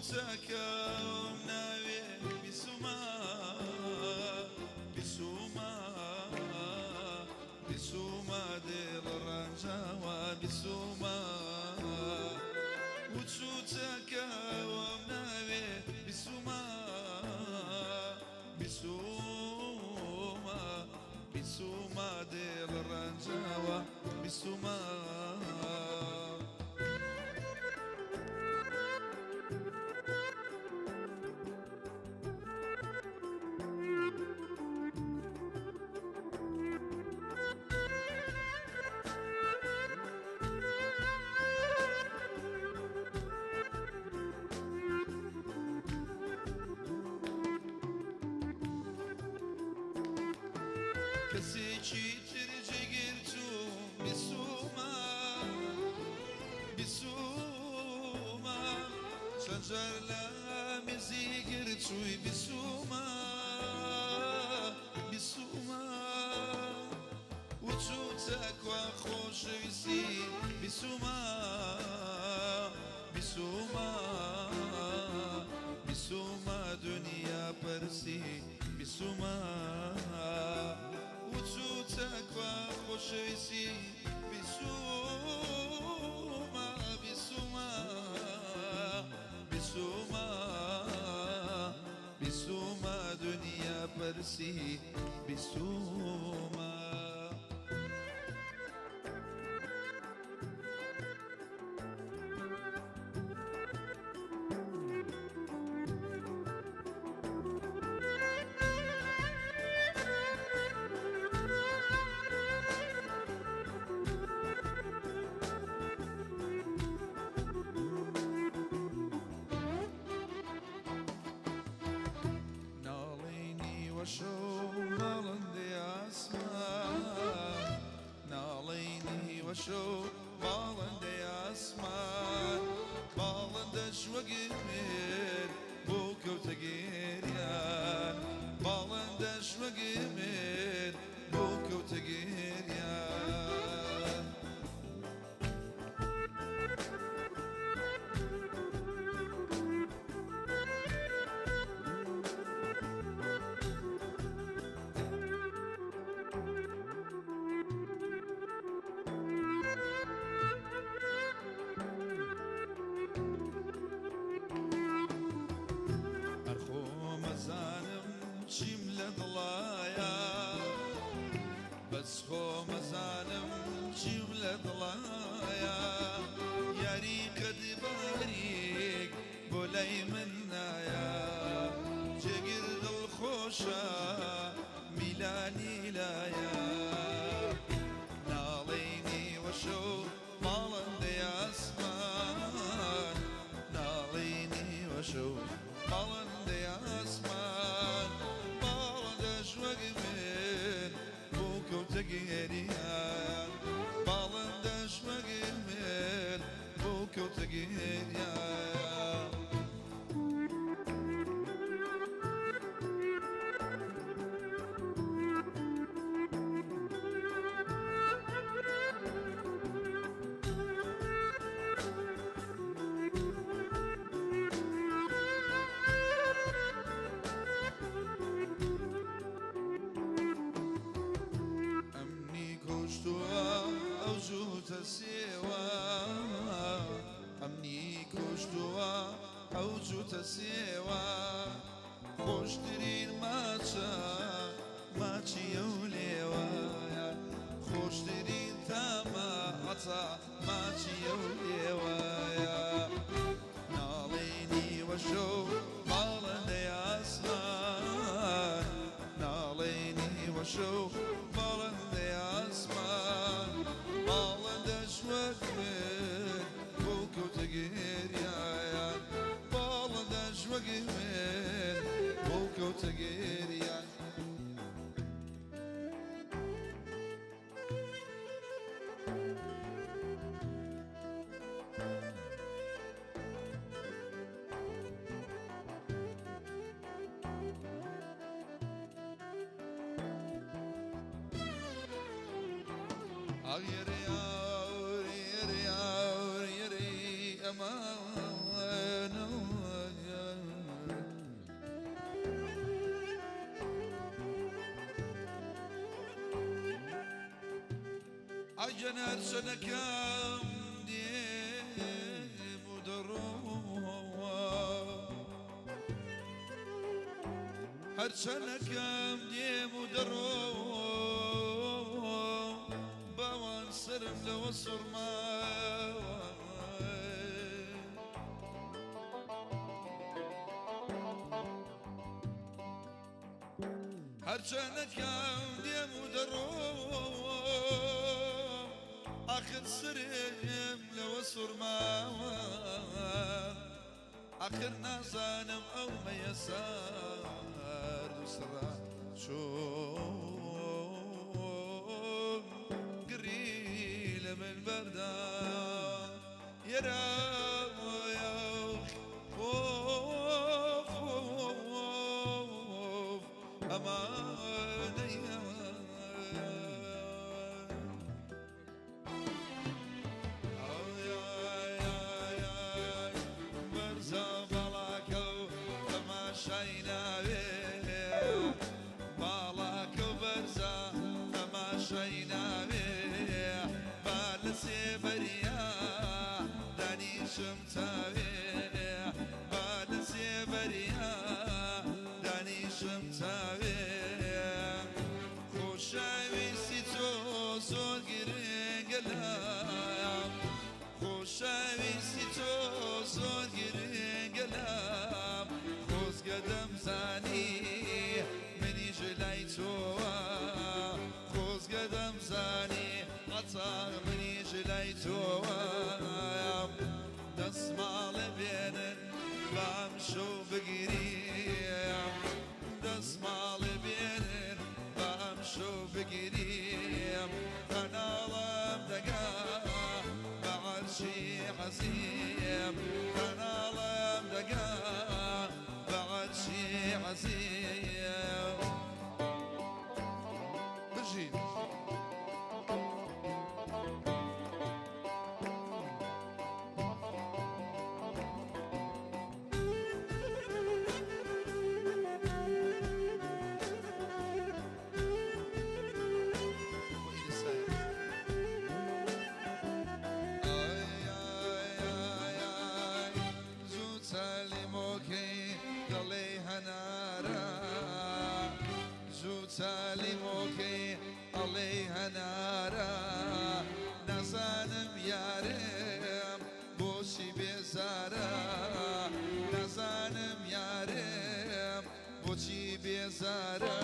وچوچەکەم ناوێ بیسوما بیسوما بیسوما دڵ ڕەنجاوە بیسوما وچوچەکەم ناوێ بیسوما بیسوما بیسوما دڵ ڕەنجاوە بیسوما. کەسێکی تر جێگرتوو بیسوما بیسوما چەند جار لە مێزی گرتووی بیسوما بیسوما وچووتە کوا خۆشەویستی بیسوما بیسوما بیسوما دنیا پەرسی بیسوما وچووتە کوا خۆشەویستی بیسوما بیسوما بیسوما بیسوما دنیا پەرسی بیسوما. ناڵێنی وەشەو باڵندەی ئاسمان ناڵێنی وەشەو باڵندەی ئاسمان باڵندەش وەگمێر بۆ کەوتە گێریان باڵندەش وەگمێر بۆ کەوتە گێریان. هەر خۆمەزانم چیم لە دڵایە بەس خۆمەزانم چیم لە دڵایە یاری قەد باریک بۆ لای من نایە جێگر دڵ خۆشە میلانی لایە ناڵێنی وەشەو باڵندەی ئاسمان ناڵێنی وەشەو باڵندەی ئاسمان باڵندەش وەک من بۆ کەوتە گێریان باڵندەش وەک من بۆ کەوتە گێریان. ئەمنی کوشتووە ئەو جووتە سێوە ئەمنی کوشتووە ئەو جووتە سێوە خۆشترین ماچە ماچی ئەو لێوەیە خۆشترین تامە عەتا ماچی ئەو لێوەیە ناڵێنی وەشەو باڵندەی ئاسمان ناڵێنی وەشەو باڵندەی ئاسمان باڵندەش وەک من بۆ کەوتە گێریایان باڵندەش وەک من بۆ کەوتە گێریان. ئاگێرێ ئاورێرێ ئاورێرێ ئەمان. ئەگەن هەرچەنەکەم دێم و دەڕۆم، هەرچەنەکەم دێم و دەڕۆم، باوان سەرم لەوە سوڕماوە. هەرچەنەکەم دێم و دەڕۆم، ئاخر سەرم لەوە سوڕماوە. ئاخر نازانم ئەو مەیە سارد و سڕە چۆن گڕی لە من بەردا. یەرا ئۆف ئۆف ئەمانەیە. بەرزە باڵاکە و تەماشای ناوێ، باڵاکە و بەرزە تەماشای ناوێ، با لە سێبەریا دانیشم چاوێ، با لە سێبەریا دانیشم چاوێ. خۆشەویستی تۆ زۆر گرنگە لام، خۆشەویستی تۆ زۆر گرنگە لام، خۆزگە دەمزانی منیش لای تۆوە، خۆزگە دەمزانی هەتا منیش لای تۆوە. دەسماڵێ بێنن بام شەو بگریم، دەسماڵێ بێنن بام شەو بگریم، قەناڵم دەگا بە عەرشی عەزیم، قەناڵم دەگا بە عەرشی عەزیم. بژین. زوو چالیمۆکەی دەڵێی هەنارە، زوو چالیمۆکەی ئەڵێی هەنارە، نازانم یارێم بۆچی بێزارە، نازانم یارێم بۆچی بێزارە.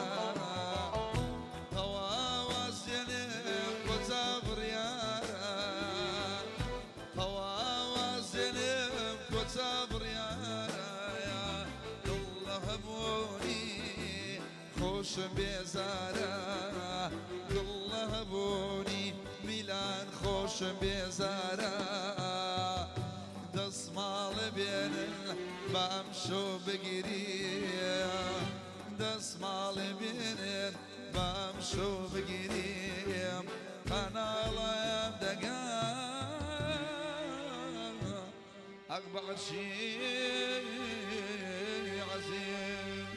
تەواواز دێنێم کۆتا بڕیارە، تەواواز دێنێم کۆتا بڕیارە، دڵ لە هەبوونی خۆشم بێزارە، دڵ لە هەبوونی میلان خۆشم بێزارە. دەسماڵێ بێنن بام شەو بگریم، دەسماڵێ بێنن بام شەو بگریم، قەناڵم دەگا ئەق بە عەرشی عەزیم.